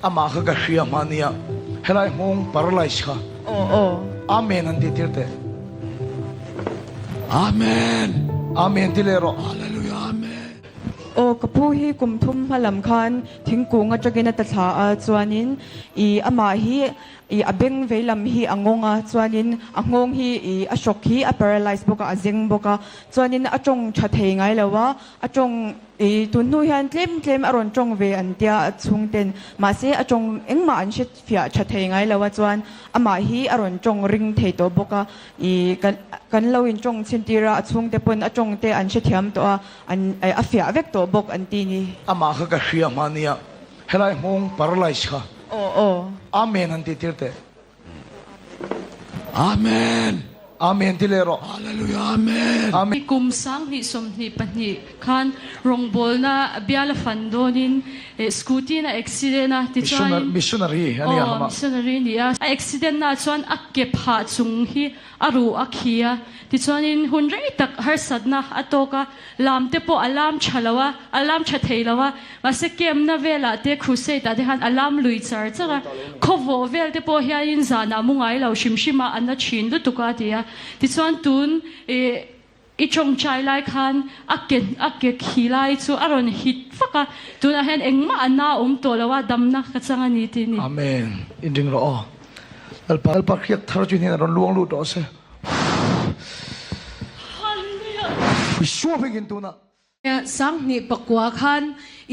Amah kha ka hria hma nia helai nghawng paralyze kha. Aw aw. Amen han ti tir teh. Amen. Amen ti leh rawh. Hallelujah Amen. Aw ka pu hi kum thum hma lam khan thingkung atangin a ta thla a chuanin i amah hi i a beng vei lam hi a ngawng a chuanin a nghawng hi i a hrawk hi a paralyze bawk a a zeng bawk a chuanin a tawng tha thei ngai lo a a tawng I tun hnu hian tlem tlem a rawn tawng ve an tia a chhungten. Mahse a tawng engmah an hre fiah tha thei ngai lo a chuan amah hi a rawn tawng ring thei tawh bawk a. I kan kan lo in tawng chhin tir a, a chhungte pawn a tawng te an hrethiam tawh a, an a fiah vek tawh bawk an ti ni. Amah kha ka hria hma nia, helai nghawng paralyze kha. Aw aw. Amen han ti tir teh. Amen. Amen ti leh rawh. Hallelujah Amen. Amen. Kum 2022 khan rawngbawlna bial a fan dawnin scooty in a accident a, tichuanin Missionary a ni a aw hama. missionary a ni a, a accident na chuan a ke phah chung hi a ruh a khi a, tichuanin hun rei tak harsatna a tawk a, Lam te pawh a lam tha lo a, a lam tha thei lo a, mahse camp-na velah te crusade-ah te khan a lam lui char char a, khawvawh vel te pawh hianin zanah mu ngai lo hrim hrim a, a na thin lutuk a ti a. Tichuan tun ih i tawngtai lai khan a ke a ke khi lai chu a rawn hit vak a, tunah hian engmah a na awm tawh lo a, damna ka chang a ni tih a ni. Amen. Inring rawh aw. Lalpa Lalpa hriat thar chu hnen a rawn luang lut rawh se. 2009 khan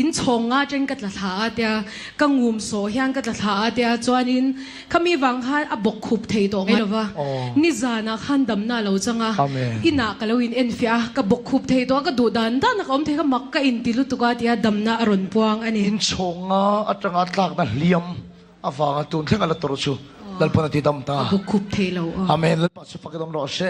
in chhawng nga chen ka tla thla a tia ka ngum sawh hian ka tla thla a tia chuanin khami vang khan a bawk khup thei tawh ngai lova nizanah khan damna a lo chang a inah ka lo in enfiah a ka bawk khup thei tawh a ka duh dan dan a ka awm thei kha mak ka inti lutuk a tia damna a rawn puang a ni. In chhawng nga atanga tlakna hliam Avanga tun thleng a la tawrh chu Lalpan a ti dam ta. A bawkkhup thei lo. Amen. Lalpa chu fak i dawm rawh se.